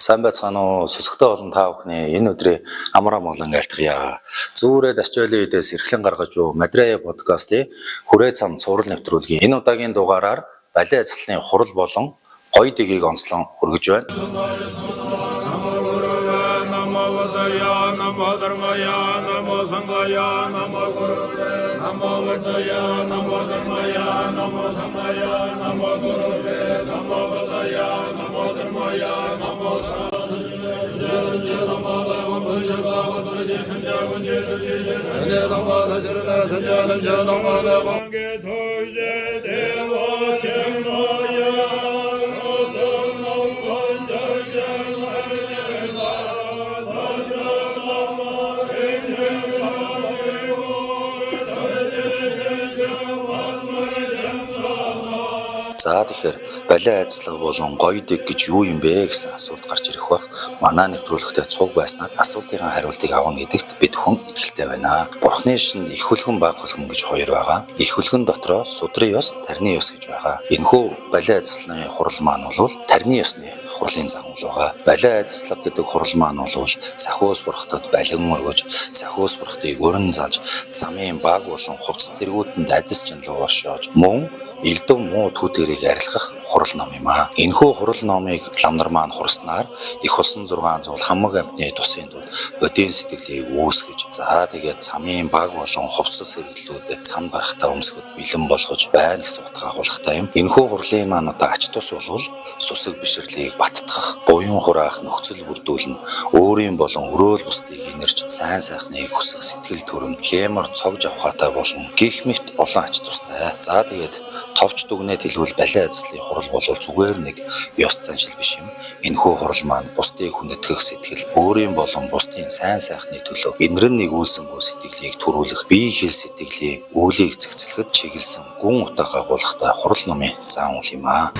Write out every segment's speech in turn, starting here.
Сайн байцгаана уу? Сүсгтэй болон та бүхний энэ өдрийн амар амгалан айлтгая. Зүүрээд Австралийн үдээс эрхлэн гаргаж буй Мадрая подкастын хүрээ цам цуврал нэвтрүүлгийн энэ удаагийн дугаараар балиа цэцлийн хурал болон гоё дэгийг онцлон хүргэж байна. Namo Gurave Namo Vadaya Namo Dharmaya Namo Sanghaya Namo Gurave Namo Vadaya Namo Dharmaya Namo Sanghaya Namo Gurave Namo Vadaya Namo Dharmaya Namo За, тэгэхээр балиа айцлага болон гоё дэг гэж юу юм бэ гэсэн асуулт гарч ирэх бах. Манай нэвтрүүлэгтээ цуг байснаар асуултын хариултыг авна гэдэгт бид хүн итгэлтэй байна. Бурхны шинд их хүлгэн, баг хүлгэн гэж хоёр байгаа. Их хүлгэн дотроо судрын ёс, тарны ёс гэж байгаа. Энэхүү балиа айцлалын хурал маань бол тарны ёсны хурлын зан үйл байгаа. Балиа айдслаг гэдэг хурал маань бол сахиус бурхтад балин өргөж, сахиус бурхтыг өрн залж, замын баг болон хувцас тэргүүтэнд адис чанлуу оршоож, мөн элдв муу түүтэрийг арилгах хурал ном юм аа. Энэхүү хурал номыг лам нар маань хурснаар их усан 600 хамаг амьтны тусын тулд бодийн сэтгэлийг үүсгэж, за тэгээд цамын баг болон хувцас хэрэглүүд цам гарахтаа өмсгөд бэлэн болгож байна гэсэн утга агуулгатай юм. Энэхүү хурлын маань одоо ач тус болвол сүсэг бишрлийг баттгах, буян хураах нөхцөл бүрдүүлнэ, өөрийн болон өрөөл бусдыг инэрч сайн сайхныг хүсэх сэтгэл төрөн, хэмор цогж авахатай болно. Гэх мэт олон ач тустай. За, тэгээд товч дүгнээд хэлбэл балиа ажлын хурал бол зүгээр нэг ёс заншил биш юм. Энэхүү хурал маань бусдыг хүндэтгэх сэтгэл, өөрийн болон бусдын сайн сайхны төлөө энэрэн нэгүүлсэнгүү сэтгэлийг төрүүлэх, бие хэл сэтгэлийн үүлийг зэгцлэхэд чиглэсэн гүн утга агуулгатай хурал номын зан үйл юм аа.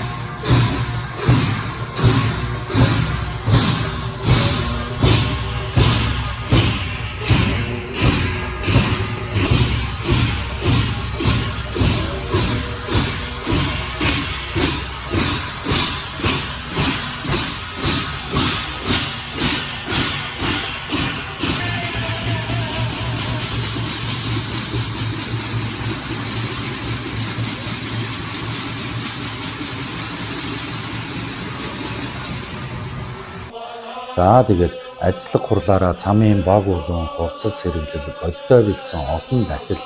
За, тэгээд ажиллаг хурлаараа цамын баг болон хувцас хэрэглэл, боддоо бэлдсэн олон дахил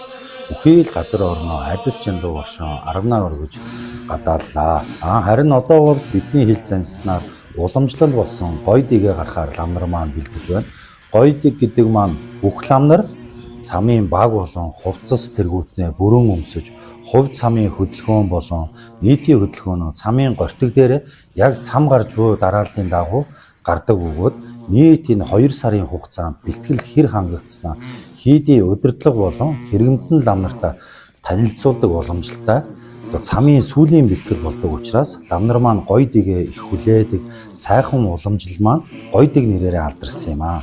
бүхий л газар орноо адис чанлуу оршин арвнаа өргөж гадааллаа. Аа, харин одоогор бидний хил занснаар уламжлал болсон гоё дэгээ гарахаар лам нар маань бэлдэж байна. Гоё дэг гэдэг маань бүх лам нар цамын баг болон хувцас тэргүүтнээ бүрэн өмсөж, хувь цамын хөдөлгөөн болон нийтийн хөдөлгөөнөө цамын гортиг дээр яг цам гарч буй дарааллын дагуу гардаг бөгөөд нийт энэ 2 сарын хугацаанд бэлтгэл хэр хангагдсанаа хийдийн удирдлага болон хэрэгмэдэн лам нартай танилцуулдаг уламжлалтай одоо цамын сүүлийн бэлтгэл болдог учраас лам нар маань гоё дэгээ их хүлээдэг, сайхан уламжлал маань гоё дэг нэрээрээ алдарсан юм аа.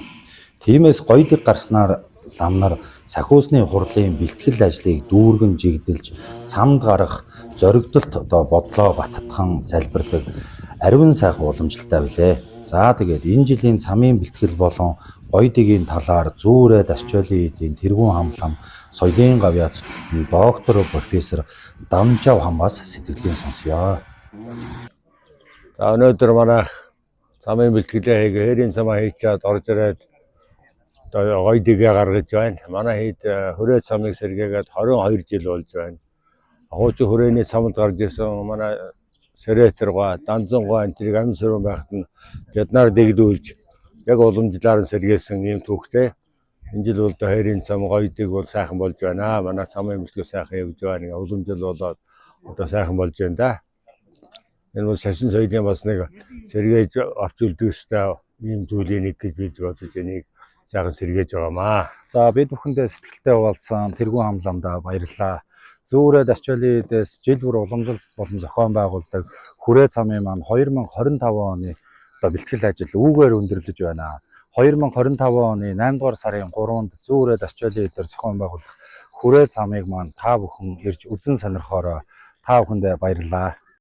Тиймээс гоё дэг гарснаар лам нар сахиусны хурлын бэлтгэл ажлыг дүүргэн жигдэлж, цамд гарах зоригдолт одоо бодлоо баттхан залбирдаг ариван сайхан уламжлалтай билээ. За, тэгээд энэ жилийн цамын бэлтгэл болон гоё дэгийн талаар зүүрээд Австралийн эдийн тэргуун хамлам соёлын гавьяа цэцгэлтэн доктор профессор Дамжав хамаас сэтгэлийн сонсъё. За, өнөөдөр манайх замын бэлтгэлээ хийгээ хээрийн замаа хийчаад орж ирээд одоо гоё дэгээ гаргаж байна. Манай хийд хүрээ цамыг сэргээгээд 22 жил болж байна. Хуучин хүрээний цамд гарч исэн манай Сэрэтэргаа, Данзангаа энэ тэрийг амь сөрөн байхад нь жаднаар дэгдүүлж яг уламжлаар нь сэргээсэн ийм түүхтэй. Энэ жил бол одоо хээрийн цам гоё дэг бол сайхан болж байна. Манай цамын бэлтгэл сайхан явж байна. Уламжлал болоод одоо сайхан болж байна да. Энэ бол шашин соёлын бас нэг сэргээж авч үлдэх ёстой ийм зүйлийн нэг гэж би бодож энийг сайхан сэргээж байгаамаа. За, бид бүхэндээ сэтгэлтэй хуваалцсан тэргуун хамламдаа баярлалаа. Зүүрээд Австралийн эдээс жил бүр уламжлалт болон зохион байгуулдаг хүрээ цамын маань 2025 оны одоо бэлтгэл ажил үүгээр өндөрлөж байна. 2025 оны 8 дугаар сарын 3-нд зүүрээд Австралийн эдээр зохион байгуулах хүрээ цамыг маань та бүхэн ирж үзэн сонирхоорой. Та бүхэндээ баярлалаа.